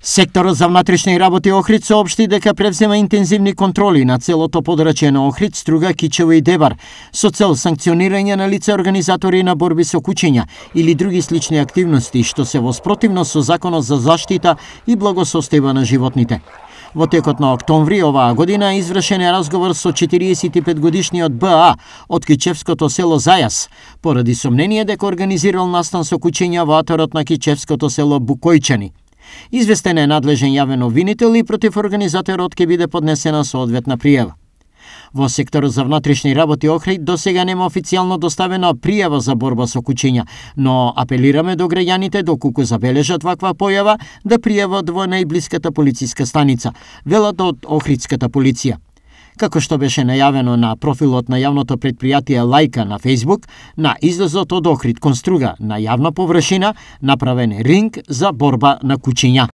Секторот за внатрешни работи Охрид соопшти дека превзема интензивни контроли на целото подрачје на Охрид, Струга, Кичево и Девар со цел санкционирање на лица организатори на борби со кучиња или други слични активности што се во спротивност со Законот за заштита и благосостојба на животните. Во текот на октомври оваа година извршен е разговор со 45-годишниот БА од Кичевското село Зајас, поради сомнение дека организирал настан со кучиња во аторот на Кичевското село Букојчани. Известен е надлежен јавен обвинител и против организаторот ќе биде поднесена соодветна пријава. Во секторот за внатрешни работи Охрид досега нема официјално доставена пријава за борба со кучиња, но апелираме до граѓаните доколку забележат ваква појава да пријават во најблиската полициска станица, велат од Охридската полиција. Како што беше најавено на профилот на јавното предпријатие Лајка на Facebook, на излезот од Охрид кон Струга на јавна површина направен ринг за борба на кучиња.